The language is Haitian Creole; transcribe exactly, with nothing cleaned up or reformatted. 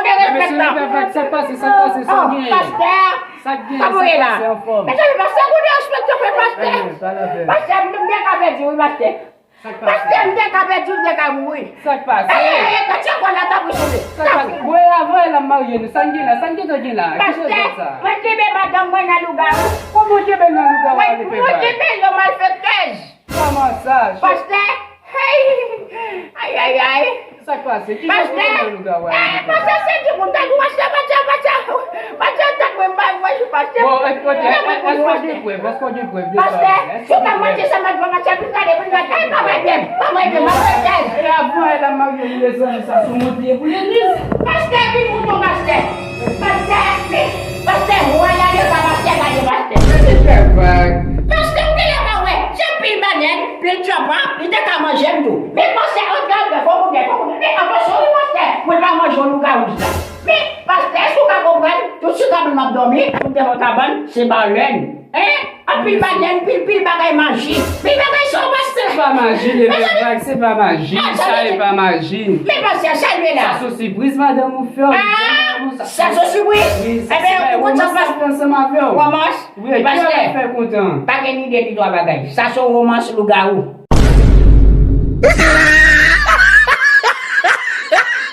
Mesye, Pèpèk, sa k pase, sa k pase, sa k genyen? Pastè, sa k genyen, sa k pase, anfòm? Mezanmi, pastè, koute respèkte fè pastè. Pastè, m byen ka pèdi, wi, pastè. Sa k pase? Pastè, m te ka pèdi, m te ka mouri. Sa k pase? Ey, ey, ey, kòtye kò la, tanpri, souple. Sa k pase? Bon, e avan e la m marye nou. Sa n gen la? Sa n gentan gen la? Ki jwèt sa? Pastè, mwen kenbe madanm mwen nan lougawou. Kòman w kenbe l nan lougawou ale, Pèpèk? Mwen kenbe l nan malfektèz. Kòman sa? Pastè, hey! Ay, ay, ay! Sa k pase? Ki jan pou nou gaway? Pastè, se di moun ta di pastè, pastè, pastè, pastè, tak mwen bay mwen jou pastè. Bon, èske w gen prèv? Èske w gen prèv de sa? Pastè, si w ka manti sa, mwen va manti pou gade pou gade. Ay, pa mwen byen, pa mwen byen, pa mwen byen. E avan e la marye, li lèzanmi sa sou mwen li ye pou legliz. Pastè, vin mouton pastè. Pastè, vin. Pastè, wè gade pa pastè, gade pastè. Pastè, ou te la pa wè, se pil banèn, pil tchòpan, li te ka manje m tou. Men pastè, antre, antre, fò koute, fò koute. Men atansyon wi pastè, pou l pa manje yon lougawou sa. Men pastè, èske w ka konprann, tout sou kabann m ap dòmi, tout devan kabann, se balèn. Hein? Anpil banèn, pil, pil bagay maji. Pil bagay sa w pastè. Se pa maji, le vèv, se pa maji, sa e pa maji. Men pastè, salye la. Sa se sipriz madanm ou fè w. Ah, sa se sipriz. Wi, sa se bay romans l ap fè ansanm avè w. Romans. Wi, e ki l ap fè kontan? Pa gen ni de ni twa bagay. Sa se romans lougawou.